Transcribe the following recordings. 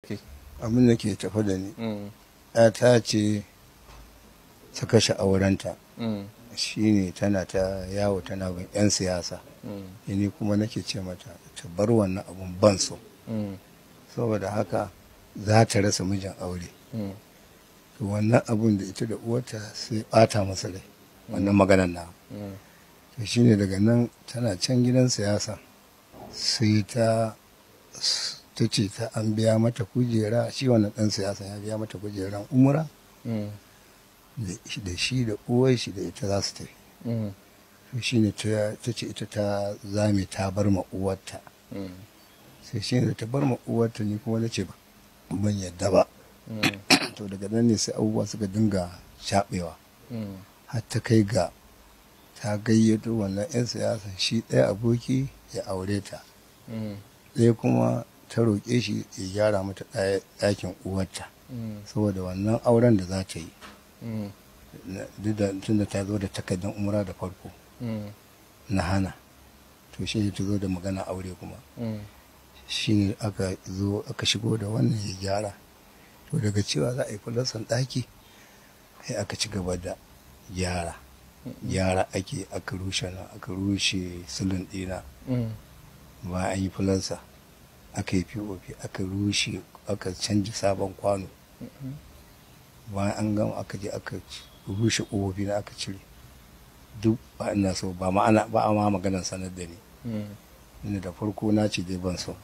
Kai? Abin da ke tafe da ni, ta ce ta kashe aurenta, shine tana ta yawo tana bin 'yan siyasa. Ni kuma nake ce mata ta bar wannan abun, ban so, saboda haka za ta rasa mijin aure. To wannan abun da ita da uwarta sai bata masa rai wannan maganar na. To shine daga nan tana can gidan siyasa, sai ta ce ta an biya mata kujera, shi wannan dan siyasa ya biya mata kujeran umra, da shi da uwar shi da ita za su tafi. To shine ta ce ita ta zame ta bar ma uwarta. Sai shine da ta bar ma uwarta, ni kuma na ce ban yadda ba. To daga nan ne sai abubuwa suka dinga shaɓewa, har ta kai ga ta gayyato wannan 'yan siyasa, shi ɗaya aboki ya aure ta, ɗaya kuma ta roƙe shi ya gyara mata ɗakin uwarta, saboda wannan auren da za ta yi, duk da tunda ta zo da takardar umra da farko na hana. To shi ne ta zo da magana aure kuma, shi ne aka zo aka shigo da wannan ya gyara. To daga cewa za a yi fulastan ɗaki, sai aka ci gaba da gyara gyara ake, aka rushe na, aka rushe ceiling ɗina. Bayan an yi fulansa, aka yi POP, aka rushe, aka canji sabon kwano. Bayan an gama, aka je aka rushe ƙofofi na, aka cire duk. Ba ina so ba ma, ana ba ma maganar sanar da ni, inda da farko na ce dai ban so.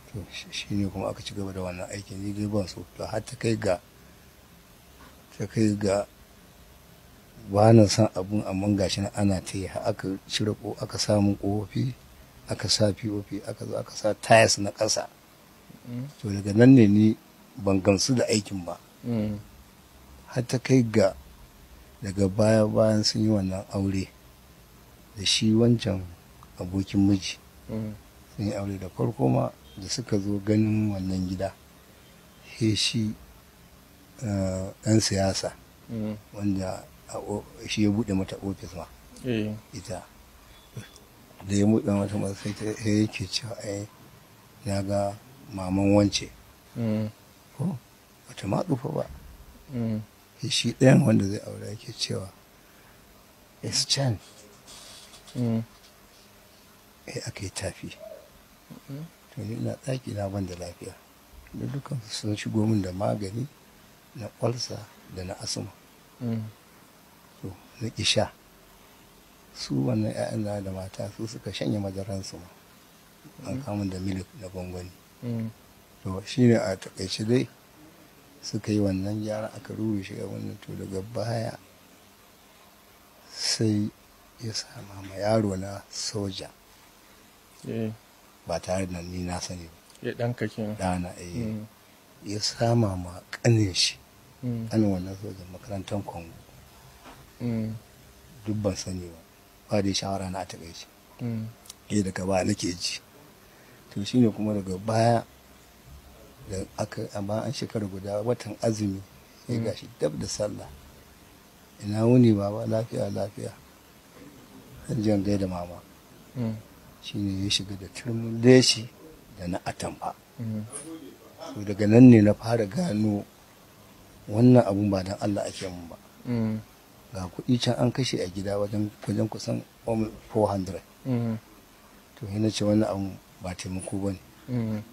To shi ne kuma aka ci gaba da wannan aikin, ni dai ban so. To har ta kai ga ba na son abun, amma gashi nan ana ta yi, har aka cire ko aka samu ƙofofi, aka sa POP, aka zo aka sa tiles na ƙasa. To daga nan ne ni ban gamsu da aikin ba, har ta kai ga daga baya, bayan sun yi wannan aure da shi wancan abokin miji, sun yi aure da farko ma, da suka zo ganin wannan gida, he shi ɗan siyasa wanda shi ya buɗe mata ofis ma, ita da ya buɗe mata ma, sai ta yake cewa, "Ai na ga maman wance ko bata ma tsufa ba." Shi ɗayan wanda zai aure yake cewa, "It's Chan." Aka yi tafi. To ni ina ɗaki na ban da lafiya, da dukkan sun shigo min da magani na ulcer da na asma. To na ƙi sha. Su wannan 'ya'yan na da mata su suka shanye madaransu ma, an kamun da milk na gwangwani. To shine a takaice dai suka yi wannan gyara, aka rurrushe wannan. To daga baya sai ya sama ma yaro na soja ba tare da ni na sani ba. Ya ɗanka kenan. Ɗana, eh. Ya sama ma ƙanin shi, ƙanin wannan sojan, makarantar Kongo. Duk ban sani ba, ba dai shawara na a takaice. Eh, daga baya nake ji. To shine kuma daga baya da aka, amma an shekara guda, watan azumi, sai gashi dab da sallah, "Ina wuni baba?" "Lafiya, lafiya. Zan je in gaida mama." Shine ya shiga da turmin leshi da na atamfa. To daga nan ne na fara gano wannan abun ba don Allah ake mun ba. Ga kuɗi can an kashe a gida wajen kusan 400. To sai na ce wannan abun ba taimako ba ne.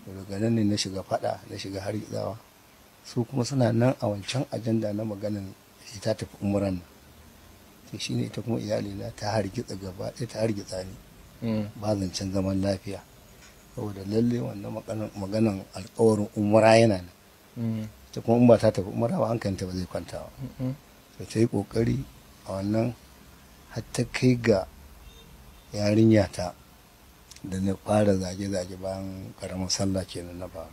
To daga nan ne na shiga faɗa, na shiga hargitsawa. Su kuma suna nan a wancan ajanda na maganan sai ta tafi umuran nan. To shine ita kuma iyalina ta hargitsa gaba ɗaya, ta hargitsa ni. Ba zancen zaman lafiya, saboda lalle wannan maganan alkawarin umra yana nan. Ita kuma in ba ta tafi umra ba, hankalinta ba zai kwanta ba. To ta yi kokari a wannan, har ta kai ga yarinya ta da na fara zage-zage bayan karamar sallah kenan, na fara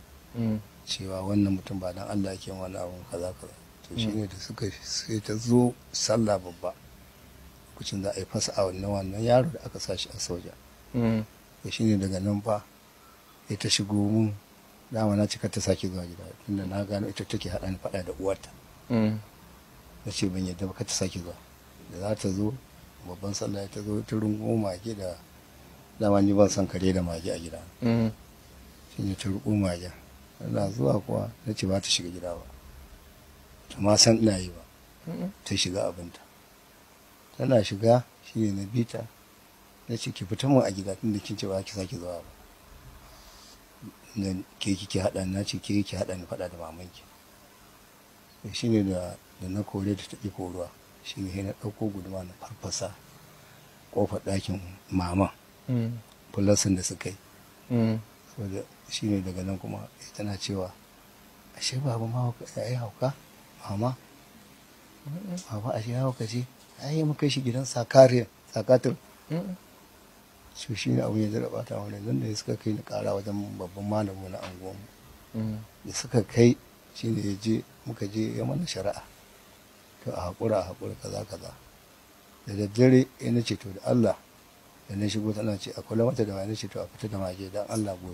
cewa wannan mutum ba dan Allah yake wani abun, kaza kaza. To shine da suka sai ta zo sallah babba, lokacin za a yi fasa a wannan yaro da aka sa shi a soja. To shine daga nan fa sai ta shigo mun. Dama na cika ta sake zuwa gida, tunda na gano ita take haɗa ni faɗa da uwarta. Na ce ban yadda ba, kar ta sake zuwa. Da za ta zo babban sallah, ta zo ta rungumo mage, da dama ni ban san kare da mage a gida. Shine ta ruko mage. Tana zuwa kuwa na ce ba ta shiga gida ba, ta ma san ina yi ba. Ta shiga abinta. Tana shiga shine na bita, na ce ki fita mun a gida tunda kin ce ba ki sake zuwa ba. Nan ke kike haɗa, na ce ke kike haɗa ni faɗa da mamanki. Shine da na kore ta, ta ƙi koruwa. Shine sai na ɗauko guduma na farfasa ƙofar ɗakin maman, fulasin da suka yi. Saboda shine daga nan kuma tana cewa ashe baba ma ya yi hauka, mama. Baba ashe ya hauka ce, ai mun kai shi gidan sakariya, sakatur. So shi ne abin ya daɗa ɓata mana, nan da suka kai ni ƙara wajen babban malamin na anguwanmu. Da suka kai shi ne ya je, muka je ya mana shari'a. To a haƙura, a haƙura, kaza kaza. Da daddare ya na ce to da Allah, da na shigo tana ce a kula mata da mage, na ce to a fita da mage don Allah gobe.